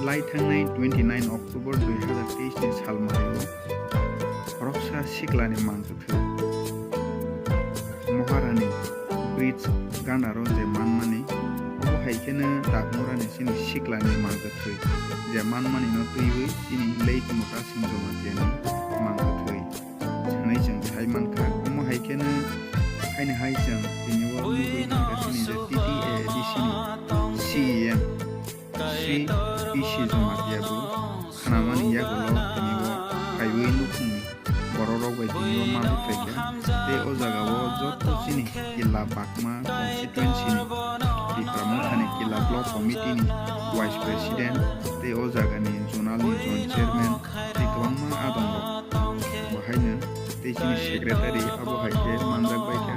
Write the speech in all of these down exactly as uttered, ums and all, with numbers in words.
Lai thangnai twenty nine October dui hazar teis ni salmario khoroksa siklani mangkwthwi Moharani Bridge ganaro je manmani, obo hai kheno Dakmurani chini siklani mangkwthwi je manmani no twiwi chini late Mutasing Jomatiani mangkwthwi hwnwi chwng sai mankha. Omo hai kheno haino hai chwng tini o nugwi mankha chini je T T A A D C ni C E M Sri P C Jamatia bo khnamani yagulo tini o phaiwi nukhungni borok rok bai tini o ma buphai kha. Tei o jaga o joto chini killa Bakma constituency ni Bikram Motha ni killa block committee ni vice president tei o jaga ni zonal ni joint chairman tei kwbangma adong rok. Bo haino tei chini secretary abo hai khe manjak bai kha.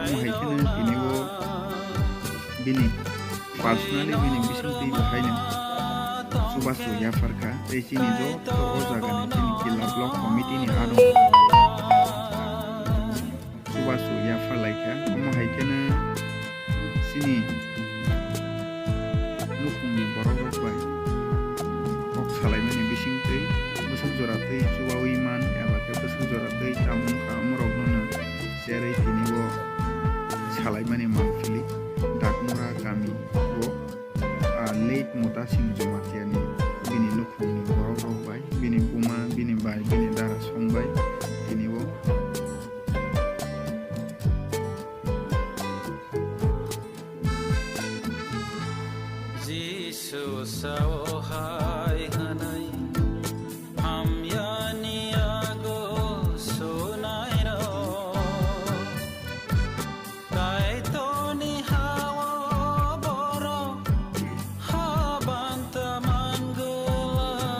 Omo hai kheno tini o bini personally bini bisingtwi bo haino chubachu yaphar kha tei chini joto o jaga ni chini killa block committee ni adong chubachu yaphar lai kha. Omo hai kheno chini nukhungni borok rok bai kok salaimani bisingtwi bwswk jora twi chubaui man eba khe bwswk jora twi tamung kha, omorokno no cherwi tini o salaimani mangpili Dakmura kami o, ah, late Mutasing Jomatiani bini nukhungni borok rok bai, bini buma, bini bai, bini dara song bai tini o Jisu sao hai hwnwi hamyani yago sunairok. Kaitorni ha-o borok habanta mangwlak.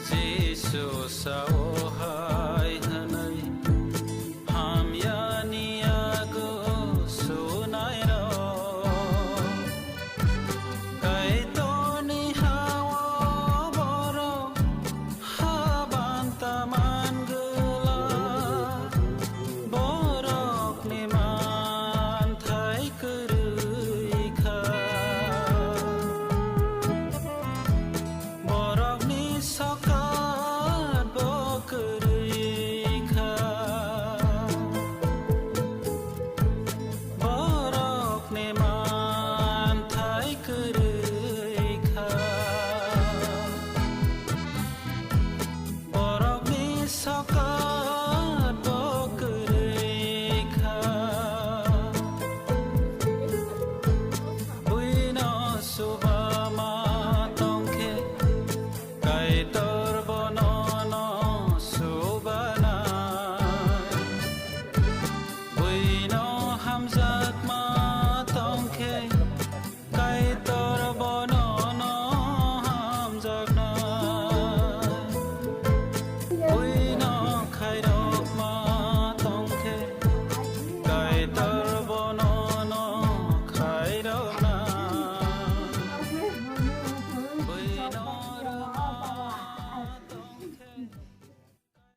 Jisu sao